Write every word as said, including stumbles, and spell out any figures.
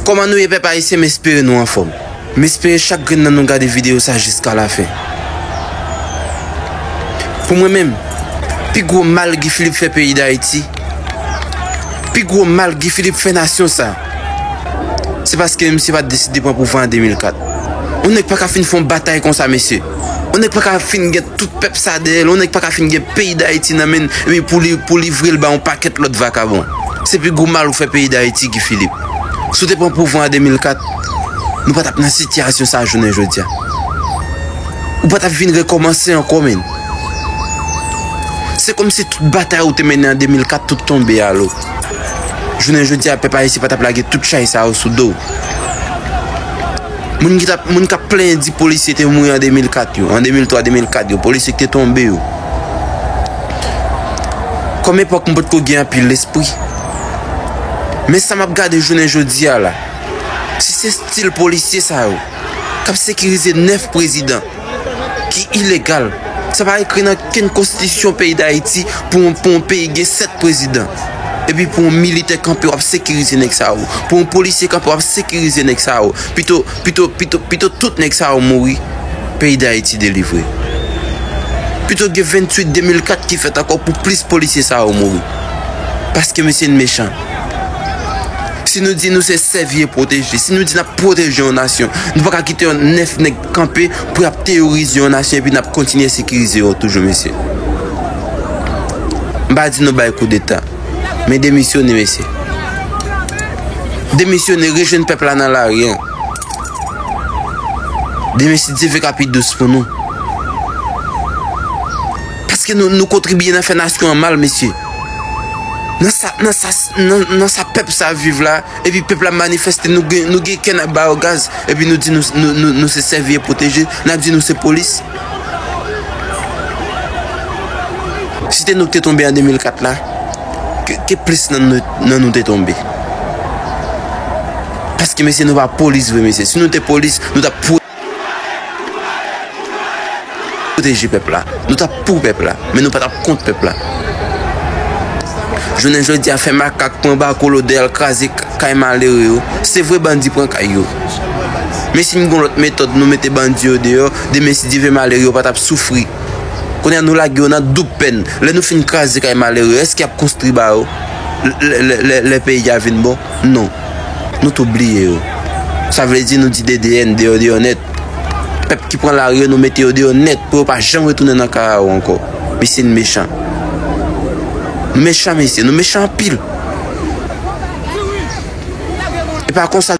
Kòman nou ye, pèp ayisyen? M espere nou anfòm. M espere chak grenn nan nou gade videyo sa jiska lafen. Pou mwen menm, pi gwo mal Guy Philippe fè peyi Dayiti, pi gwo mal Guy Philippe fè nasyon sa, se paske misye pa t deside pran pouvwa an de mil kat. Yon nèg pa ka fin fè yon batay konsa, mesye. Yon nèg pa ka fin gen tout pèp sa dèyè l. Yon nèg pa ka fin gen peyi Dayiti nan men l, epi pou li, pou livre l ba yon pakèt lòt vakabon. Se pi gwo mal ou fè peyi Dayiti, Guy Philippe. Si w te pran pouvwa an de mil kat, nou pa t ap nan sitiyasyon sa jounen jodi a. Ou pa t ap vin rekòmanse ankò, menn. Se kòmsi tout batay ou te mennen an de mil kat, tout tonbe alo. Jounen jodi a, pèp ayisyen pa t ap lage tout chay sa yo sou do w. Moun ki t ap, moun k ap plenyen di polisye te mouri an de mil kat yo, an de mil twa, de mil kat yo, polisye ki te tonbe yo. Kòm epòk m potko gen anpil lespri. Men sa m ap gade jounen jodi a la, si se estil polisye sa yo k ap sekirize nèf prezidan ki ilegal, sa pa ekri nan kenn konstitisyon peyi Dayiti pou, pou yon peyi gen sèt prezidan. Epi pou yon militè kanpe, w ap sekirize nèg sa yo. Pou yon polisye kanpe, w ap sekirize nèg sa yo. Pito, pito, pito, pito tout nèg sa yo mouri, peyi Dayiti delivre. Pito gen venntuit de mil kat ki fèt ankò pou plis polisye sa yo mouri. Paske mesye n mechan. Si nou di nou se sèvi e pwoteje, si nou di n ap pwoteje yon nasyon, nou pa ka kite yon nèf nèg kanpe pou y ap teyorize yon nasyon epi n ap kontinye sekirize yo toujou, mesye. M pa di nou bay koudeta, men demisyone, mesye. Demisyone, rejwenn pèp la nan lari a. Demen, si Dye vle, ka pi dous pou nou. Paske nou, nou kontribye nan fè nasyon an mal, mesye. Nan sa, nan sa, nan, nan sa pèp sa viv la, epi pèp la manifeste, nou gen, nou gen kè n ap ba yo gaz, epi nou di nou, nou, nou, nou se sèvi e pwoteje, n ap di nou se polis. Si te nou k te tonbe an de mil kat la, ke, ke plis nan nou, nan nou te tonbe. Paske, mesye, nou pa polis vre, mesye. Si nou te polis, nou t ap pwo- pwoteje pèp la. Nou t ap pou pèp la, men nou pa t ap kont pèp la. Jounen jodi a, fè makak pran bako lodè al kraze k-, kay malere yo. Se vre, bandi pran kay yo. Men si n gen yon lòt metòd, nou mete bandi yo deyò, demen si Dye vle, malere yo pa t ap soufri. Kounye a, nou lage yo nan doub pèn. Lè nou fin kraze kay malere, èske y ap konstwi ba yo lè, lè, lè, lè peyi a vin bon? Non. Nou tou bliye yo. Sa vle di nou di D D N, deyò, deyò nèt. Pèp ki pran lari yo, nou mete yo deyò nèt pou yo pa janm retounen nan kay a yo ankò. Mesye, n mechan. Nou mechan, mesye. Nou mechan anpil. E pa konsa